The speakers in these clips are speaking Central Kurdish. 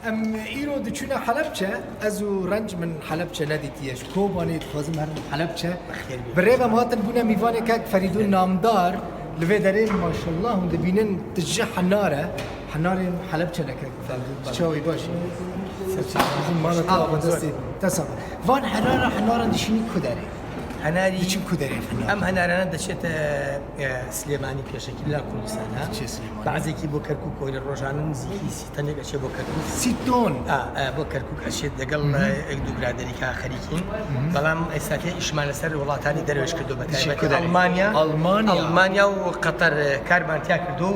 Em îro diçûne Helebçe, ez û Renc min Helebçe nedîtiye ji Kobanê dixwazim herim Helebçe. Bi rê ve em hatin bûne mîvanê kek Ferîdûn Namdar li vê derê maşallah hûn dibînin tije henar e. Henarên Helebçe ne kek Ferîdûn tu çawa yî baş î? Mala te ava destê te sax be. Van henara henaran dişînî ku derê? Henarî Diçin ku derê henar? Em henarana deçête Silêmanî pêşekî li Kurdistana. Diçe Silêmanî. Be'zekî bo Kerkûk û li rojane nizîkî sî tenêk eçê bo Kerkûk. Sî ton? A, bo Kerkûk eçê degel yek dû biraderî ka xerîkîn. Belam êstatê îşman li ser welatanî derwêj kirdo be taybetî Almanya. Almanya. Almanya û Qeter karman tiya kirdo.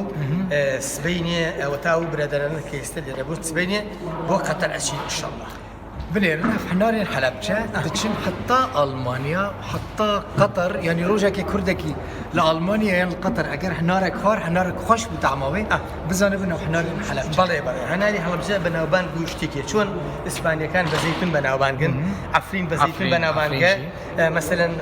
Sibêynê eweta û biraderane ke êste lêre bûn sibêynê bo Qeter eçîn înşallah. Binêrin ev hinarên Helebçe diçin heta Almanya heta Qeter yanî rojekê kurdekî li Almanya yan li Qeter eger hinarek xwar hinarek xweş bû tehma wê bizanibin ew hinarên Helebçe. Belê belê hinarê Helebçe benavbang bû ştêkê çon İspanyەکان بە زەیتون بەناوبانگن عەفرین بە زەیتون بەناوبانگە مەسەلەن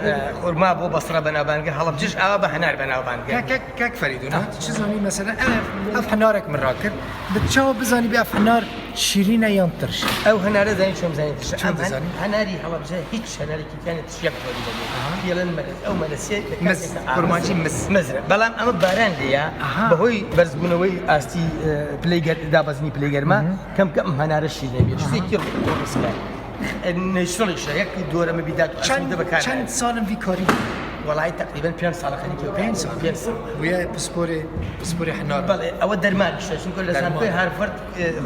خورما بۆ بەسڕە بەناوبانگە هەڵەبجەش ئاوا بە هەنار بەناوبانگە. کاک کاک فەریدون چ زانی مەسەلەن ئەف ئەف هەنارێک من ڕاکرد بە چاوە بزانی بێ ئەف هەنار شیرینە یان ترش؟ ئەو هەنارە زانی چۆن بزانین ترشە؟ چۆن دەزانی؟ هەناری هەڵەبجە هیچ هەنارێکی تیانە ترش یەک جۆری نەبێت پێڵێن مەلەس ئەو مەلەسیە لە مز کاتێکا ئا کورمانجی مز مزرە بەڵام ئەمە باران لێیە بەهۆی بەرزبوونەوەی ئاستی پلەی گەر دابەزینی پلەی گەرما کەم کەم ئەم هەنارە شیر نەبێت شتێکی ڕسکە نەیشڵیشە یەک دۆرە مەبیدات و چەند ئەسمیدە بەکار چەند نایەت. ساڵم ڤی کاری وەڵای تەقریبەن پێنج ساڵە خەریکی ئەو پێنج ساڵ پێنج ساڵ بووە پسپۆرێ پسپۆری هەنار بەڵێ ئەوە دەرمانیشە چونکە لە زانکۆی هارڤەرد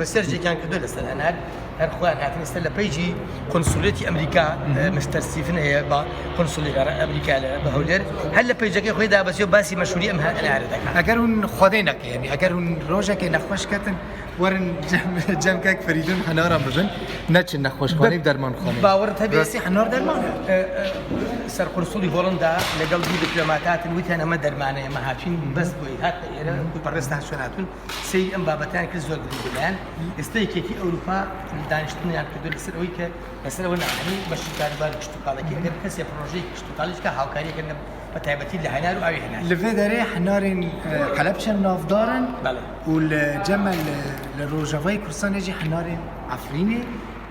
research ێکیان کردو لەسەر هەنار هەر خۆیان هاتن ئێستا لە page ی قونسولیەتی ئەمریکا مستەر ستیڤن هەیە بە قونسولی ئەمریکا لە بە هەولێر هەر لە page ەکەی خۆی دابەزیوە باسی مەشهوری ئەم هەنارە دەکات. ئەگەر هون خودێ نەکە یعنی ئەگەر هون ڕۆژەکێ نەخۆش کەتن وەرن جەم کاک فەریدون هەناران ببن نەچن نەخۆشخانەی و دەرمانخانەی. باوەڕت هەبێ ڕاستی هەنار دەرمانە. سەرقونسوڵی هۆڵندا لەگەڵ دوو دیپلۆمات هاتن وتیان ئەمە دەرمانە ئێمە هاتوین بەس بۆی هاتنە ئێرە بەڕێزتان چۆن هاتوون سەیری ئەم بابەتەیان کرد زۆر گرنگ بوو لایان ئێستا یەکێتی ئەوروپا دانیشتنیان کردو لەسەر ئەوەی کە لەسەر ئەوە ناهەنی بەشی کاروباری کشتوکاڵەکەی ئەگەر کەسێ پڕۆژەی کشتوکاڵیش کە هاوکاریەکەن لە بە تایبەتی لە هەنار و ئاوی هەنار. لە vê derê henarên Helebçe navdar in بەڵێ. û li cem e li Rojavayê Kurdistanê jî henarên Efrînê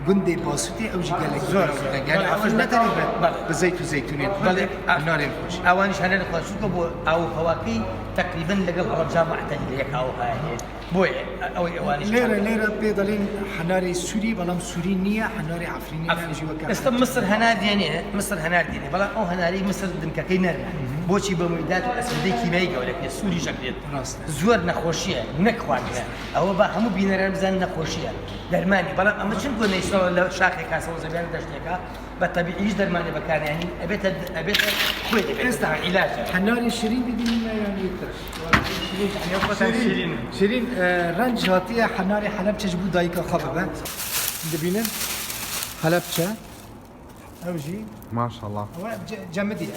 gundê Basûtê ew jî gelek زۆر زۆر زۆر. Yani بەڵێ Efrîn ئەوەش ne tenê bi بەڵێ. bi zeyt û zeytûnên xwe بەڵێ henarên xwe jî. ئەوانیش هەناری خۆیان چونکە بۆ ئاو و هەواکەی تەقریبەن لەگەڵ هەڵەبجە معتەدیلە یەک ئاو و هەوایان هەیە بۆیە ئەوەی ئەوانیش لێرە لێرە پێ دەڵێن هەناری سووری بەڵام سووری نییە هەناری عەفرینی عەفرین ناویژی وەکە ئێستا مسر هەنار دێنێ مسر هەنار دێنێ بەڵام ئەو هەنارەی مسر دنکەکەی نەرمە بۆچی بە مبیدات و ئەسیدەی کیمیایی گەورە کرێت سووریش ئەکرێت ڕاستە. زۆر نەخۆشییە نەک خواردنە ئەوە با هەموو بینەران بزانن نەخۆشییە دەرمانی بەڵام ئەمە چونکۆ نەیسەوە لە شاخێکا سەوزەبیان دەشتێکا بە تەبیعی هیچ دەرمانێ بەکارنیانی ئەبێتە ئەبێتە خۆی دەبێت ئێستا عیلاجە هەناری شیرین ببینین یان ترش شیرین شیرین ڕەنج هاتیە هەناری حەلەبچەش بوو دایکە خە ببە دەبینن حەلەبچە ئەو ژی ماشەڵڵا ئەوە جەمدیە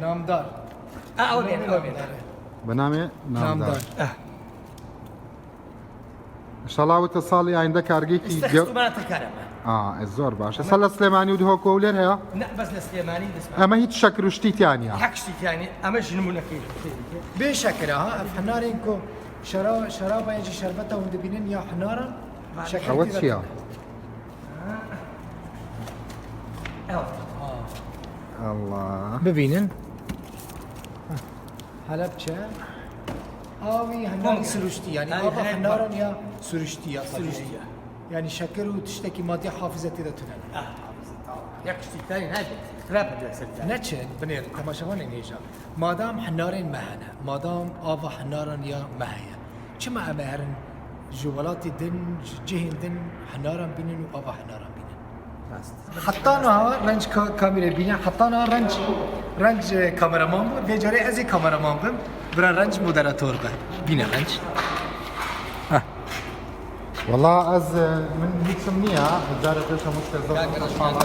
نامدار ئەوە بێن ئەوە بێن بە نامێ نامدار نامدار ئینشاڵڵا وتە ساڵی ئایندە کارگەیەکی ئێستا گەو خستومانەتە کارەمە ئا زۆر باشە سە لە سلێمانی و دهۆک و هەولێر هەیە نا بەس لە سلێمانی دەستمان ئەمە هیچ شەکر و شتی تیا نییە حەق شتی تیا نییە ئەمەش نمونەکەی بێ شەکرە ها ئەف هەنارێن کۆ شەرا شەرابە یەجی شەربەتە هون دەبینن یا هەنارە شەکر ئەوە تێدا چییە؟ ئەوە ئەڵڵا ببینن هەلەبچە ئاوی هەناری سروشتی یعنی ئاوی ئاوە هەناری هەناران یا سروشتی یا سروشتیە. یعنی شەکر و تشتێکی مادی حافزە تێدا تونە یەک شتی تانی نابێت خراپە لەسەر تانی. نەچن بنێرن تەماشەوانێن هێژا مادام هەنارێن مە هەنە مادام ئاوا هەناران یا مە هەیە چما ئەمە هەرن ji welatê din ji cihên din henaran bînin û ava henaran bînin حتا niha renc kamîrê bîne heta niha renc renc kameraman bû vê carê ez ê kameraman bim bira renc moderator be bîne renc وەڵا ئەز من هیچم نییە جارە پێش هەموو شتێک زۆر خۆشحاڵە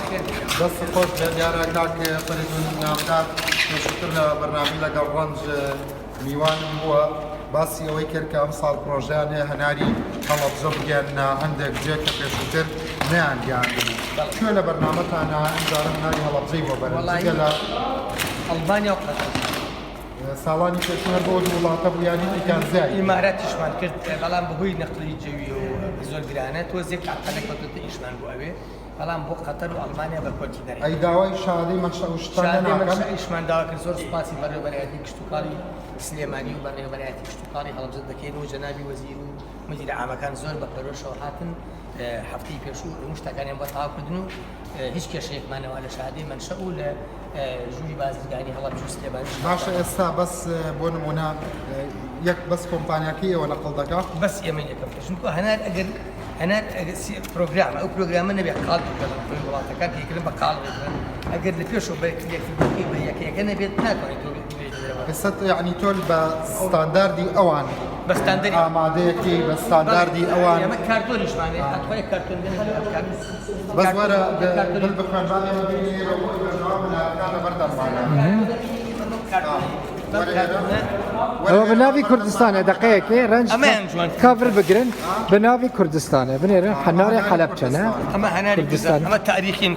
دەست خۆش بێ دیارە کاک فەریدون نامدار پێشووتر لە بەرنامەی لەگەڵ ڕەنج میوانم بووە باسی ئەوەی کرد کە ئەمساڵ پرۆژەیان هەیە هەناری هەڵەبجە بگەیەننە هەندێک جێ کە پێشووتر نەیانگەیاندبوو کوێ لە بەرنامەتانە ئەمجارە هەناری هەڵەبجەی بۆ بەرن وەڵایی جگە لە ئەڵمانیا و قەتەر. ساڵانی پێشوو هەر بۆ دوو وڵاتە بوو یان یەکێکیان زیای کرد؟ ئیماراتیشمان کرد بەڵام بەهۆی نەقلی جەویەوە زۆر گرانە تۆزێک عەقەلە کەوتۆتە ئیشمان بۆ ئەوێ بەڵام بۆ قەتەر و ئەڵمانیا بە کۆنتینەر ئەی داوای شادەی مەنشە و شتان شادەی ناکەن؟ مەنشە ئیشمان داوا کرد زۆر سوپاسی بەڕێوەبەرایەتی کشتوکاڵی سلێمانی و بەڕێوەبەرایەتی کشتوکاڵی هەڵەبجە دەکەین و جەنابی وەزیر و مدیرە عامەکان زۆر بە پەرۆشەوە هاتن هەفتەی پێشوو هەموو شتەکانیان بۆ تەواو کردن و هیچ کێشەیەکمانەوە لە شادەی مەنشە و لە ژووری بازرگانی هەڵەبجە و سلێمانی. باشە ئێستا بەس بۆ نمونە یەک بەس کۆمپانیاکەی ئێوە نەقڵ دەکا؟ بەس ئێمە یەکەم کەس چونکە هەنار ئەگەر هەنار پرۆگرامە ئەو پرۆگرامە نەبێت قاڵ بکەن وڵاتەکان پێکردن بە قاڵ بکەن ئەگەر لە پێشەوە بە یەکردنەکەی بە یەکەیەکە نەبێت ناتوانێت تۆ ئێستا یعنی تۆ بە ستانداردی ئەوان بە ستاندەری ئامادەیەکی بە ستانداردی ئەوان ئێمە کارتۆنیشمان هەیە ئەتوانێت کارتۆن بەس وەرە بل بخوێن با ئێمە بینین ئێرە بۆ بەردەوام هەنارەکان لەبەردەممانە. ئەوە بە ناوی کوردستانە دەقەیەکێ ڕەنج ئەمەیان جوان کاڤر بگرن بە ناوی کوردستانە بنێرن هەنارێ حەلەبچەنە ئەمە هەناری کوردستان. ئەمە تاریخین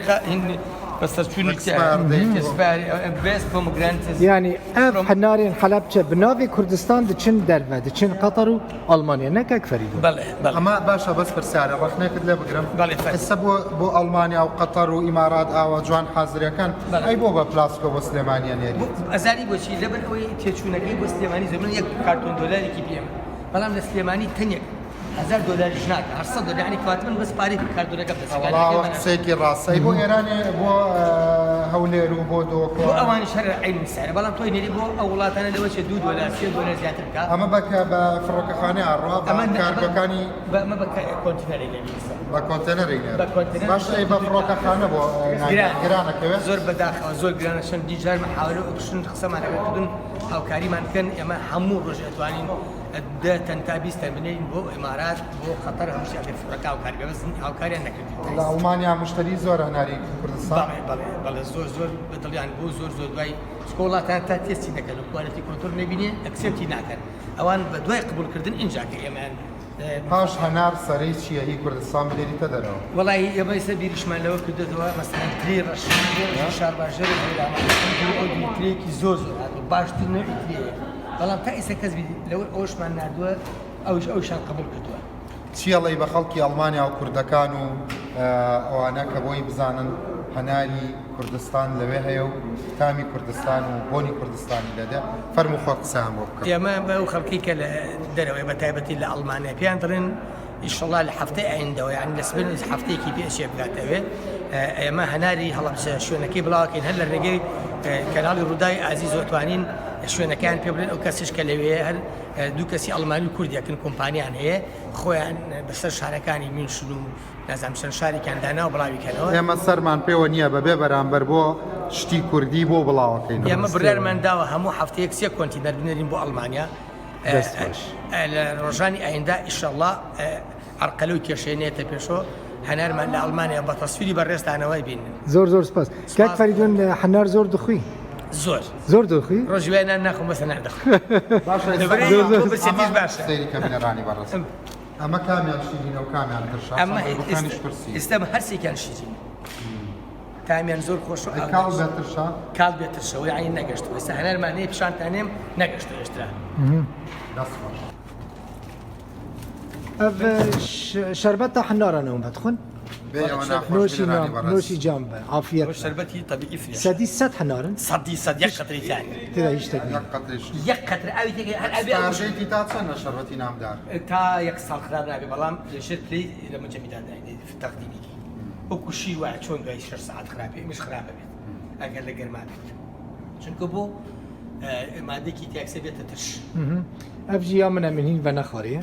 بەسەرچوونی Expired date. بێست پۆمگرانتس یعنی ئەف هەنارێن حەلەبچە بە ناوی کوردستان دچن دەرڤە دچن قەتەر و ئەڵمانیا نەک کاک فەریدون بەڵێ بەڵێ ئەمە باشە بەس پرسیارە ڕەخنەیەکت لێ بگرم بەڵێ، فەرموو. ئێستا بۆ بۆ ئەڵمانیا و قەتەر و ئیمارات ئاوا جوان حازرەکەن بەڵێ. ئەی بۆ بە پلاسکۆ بۆ سلێمانیە نێری ئەزانی بۆچی لەبەر ئەوەی تێچوونەکەی بۆ سلێمانی زۆر من یەک کارتۆن دۆلارێکی پێمە بەڵام لە سلێمانی تەنێک هەزار دۆلاریش ناکە 800 دۆلار یعنی کەواتە من بەس پارەی کارتۆنەکەم دەست وەڵا ئەوە قسەیەکی ڕاستە ئەی بۆ ئێرانێ بۆ هەولێر و بۆ دۆک بۆ ئەوانیش هەر عەین سعرە بەڵام تۆی نێری بۆ ئەو وڵاتانە لەوە چێ 2 دۆلار 3 دۆلار زیاتر بکە ئەمە بە بە فڕۆکەخانەی ئەڕوا بە ئەمە کارگۆکانی ئەمە بە کۆنتینەری لێ بە کۆنتێنەری نێر بە کۆنتێنەر باش ئەی بە فڕۆکەخانە بۆ گران گرانەکەوێت زۆر بەداخەوە زۆر گرانە چەندین جار محاولە و ئۆپشن قسەمان لەگەڵ کردن هاوکاریمان بکەن ئێمە هەموو ڕۆژ ئەتوانین دە تەن تا 20 تەن بنێرین بۆ ئیمارات بۆ قەتەر هەموو شتێک ئەگەر فڕۆکە هاوکاری بێ بەس هاوکاریان نەکردین لە ئەڵمانیا مشتری زۆر هەناری کوردستان بەڵێ بەڵێ بەڵێ زۆر زۆر بەدڵیان بوو زۆر زۆر دوای چکۆ وڵاتان تا تێستی نەکەن و quality control نەبینێ accept ی ناکەن ئەوان بە دوای قبوڵکردن ئینجا کە ئێمەیان پاش هەنار سەرەی چییە هی کوردستان بنێریتە دەرەوە؟ وەڵاهی ئێمە ئێستا بیریشمان لەوە کردۆتەوە مەسەلەن ترێی ڕەش ترێی ڕەشی شارباژێر و هەورامان ئەو دوو ترێیەکی زۆر زۆر هاتووە باشتر نەوعی ترێیە بەڵام تا ئێستا کەس بیری لەوە ئەوەشمان ناردووە ئەوش ئەوشان قبوڵ کردووە. چی ئەڵێی بە خەڵکی ئەڵمانیا و کوردەکان و ئەوانە کە بۆی بزانن هەناری کوردستان لەوێ هەیە و تامی کوردستان و بۆنی کوردستانی لێدێ فەرموو خۆت قسەیان بۆ بکە. ئێمە بەو خەڵکەی کە لە دەرەوەی بە تایبەتی لە ئەڵمانیا پێیان دەڵێن ئیشەڵا لە هەفتەی ئایندەوە یعنی لە سبەینێ هەفتەیەکی پێ ئەچێ بگاتە ئەوێ ئێمە هەناری هەڵەبجە شوێنەکەی بڵاوکەین هەر لە ڕێگەی کەناڵی ڕووداوی ئازیز ئەتوانین شوێنەکەیان پێ بڵێن ئەو کەسیش کە لەوێ هەر دوو کەسی ئەڵمانی و کوردێکن کۆمپانیان هەیە خۆیان بەسەر شارەکانی میونشن و نازانم چەند شارێکیان دانا و بڵاوی کەنەوە. ئێمە سەرمان پێوە نییە بەبێ بەرامبەر بۆ شتی کوردی بۆ بڵاوەکەینەوە. ئێمە بڕیارمان داوە هەموو هەفتەیەک سێ کۆنتینەر بنێرین بۆ ئەڵمانیا. دەست خۆش. لە ڕۆژانی ئایندە ئیشەڵڵا عەرقەلە و کێشەی نێتە پێشۆ هەنارمان لە ئەڵمانیا بە تەسویری بەڕێزتانەوە بینن. زۆر زۆر سپاس. کاک فەریدون هەنار زۆر دخوی؟ زۆر. زۆر دخوی؟ ڕۆژی وای نان ناخۆم بەس هەنار دەخۆم. باشە لەبەر زۆر زۆر ئەوەی برسێتیش باشە. سەیری کە بینەرانی بەڕێز. ئەمە کامیان شیرینە و کامیان ترشە؟ ئەمە بەخانیش پرسی. ئێستا هەرسێکیان شیرینە. تامیان زۆر خۆش و ئەی کاڵ بێ ترشە؟ کاڵ بێ ترشە یعنی نەگەشتووە. ئێستا هەنارمان هەیە پیشانتان نێم نەگەشتووە هێشترا. دەست خۆش. ئەڤ شەربەتە حنارە نەوم بەتخون؟ بێ ئەوە ناخۆش نۆشی بینەرانی نام بەڕێز. نۆشی جام بە عافیەت بە. شەربەتی تەبیعی fresh. سەدی سەد حنارن؟ سەدی سەد یەک قەترەی تیا نییە. تێدا هیچ شتێک نییە. یەک قەترەیش نییە. یەک قەترە ئاوی تێکەی هەر ئاوی ئەو stage ی تا چەندە شەربەتی نامدار؟ تا یەک ساڵ خراپ نابێ بەڵام لەژێر پلەی لە مجەمیدا داینێ تەقدیمی کەی وەکو شیر وایە چۆن دوای شەش سەعات خراپێ ئەمیش خراپە بێت ئەگەر لە گەرما بێت چونکە بۆ مادەکی تیاکسە بێتە ترش. ئەڤ جی یا منە من هین ڤە نەخواریە.